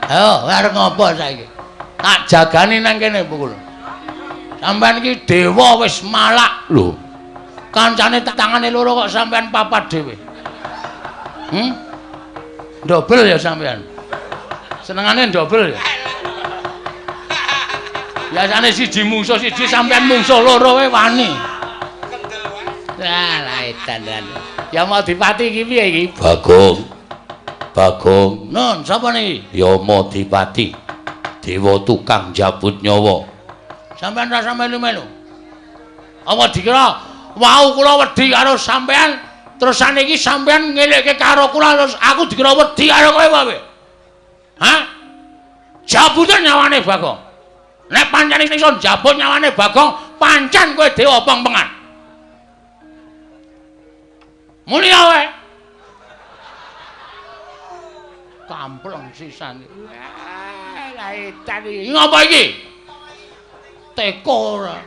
Ayo, arep ngopo saiki? Tak jagani nang kene pukul. Sampeyan iki dewa wis malak lho. Kancane tangane loro kok sampeyan papat dhewe. Dobel ya sampeyan. Senengane dobel ya. Biasane siji mungsuh siji sampeyan mungsuh loro wae wani. Lah, lah edan. Ya mau dipati iki piye iki? Bagong. Bagong. Nun, sapa niki? Yama Dipati. Dewa tukang jabut nyawa. Sampeyan rasa melu-melu. Apa dikira wau kula wedi karo sampeyan terus saniki sampeyan ngelekke karo kula terus aku dikira wedi karo kowe apa piye? Hah? Jabuten nyawane Bagong. Nek pancen iso njabut nyawane Bagong, pancen kowe dewa pengpengan. Muni kowe. Kampleng sisan. Lah edan iki. Ngapa iki? Teko ora.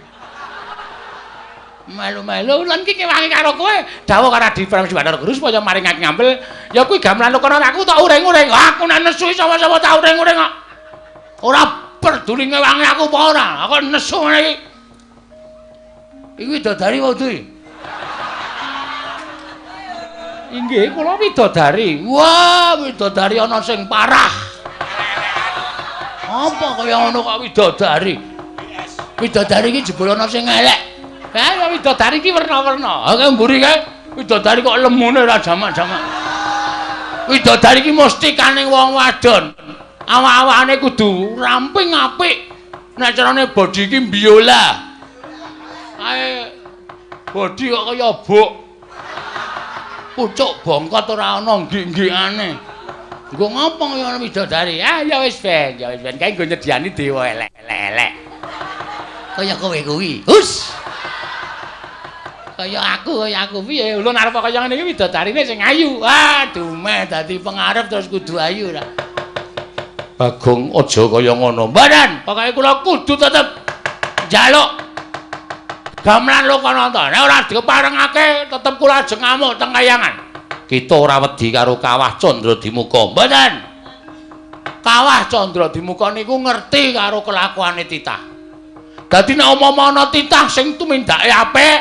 Melu-melu lan iki kewangi karo kowe. Dawuh karo Adi Pramesti Bathara Guru supaya maringake ngampil. Ya kuwi gamelan kono aku tak uring-uring. Aku nek nesu sama-sama tak uring-uring kok. Ora peduli ngewangi aku apa ora. Aku nesu ngene iki. Iki widodari wae iki. Inggih, kula widodari. Wah, widodari ana sing parah. Apa kaya ngono kok widodari? Widodari iki jebul ana sing elek. Ha, widodari iki werna-werna. Ha, kae mburi kae widodari kok lemune ora jamak-jamak. Widodari iki mesti kaning wong wadon. Awak-awakane kudu ramping apik. Nek carane body iki biola. Kae body kok kaya buk. Pucuk bongkot ora ana nggik-nggikane. Nggo ngopo kaya widodari? Ah ya wis ben, ya wis ben. Kae nggo nyediani dewa elek-elek. Kaya kowe kuwi. Hus. Kaya aku piye? Ulun arep kaya ngene iki widodarine sing ayu. Ah, dumeh dadi pengarep terus kudu ayu ra. Bagong aja kaya ngono. Mboten, pokoke kula kudu tetep njaluk gamelan Lokananta. Nek ora diparengake tetep kula ajeng ngamuk teng kayangan. Kita ora wedi karo Kawah Candradimuka. Mboten. Kawah Candradimuka niku ngerti karo kelakuane titah. Dadi nek umpama ana titah sing tumindake apik,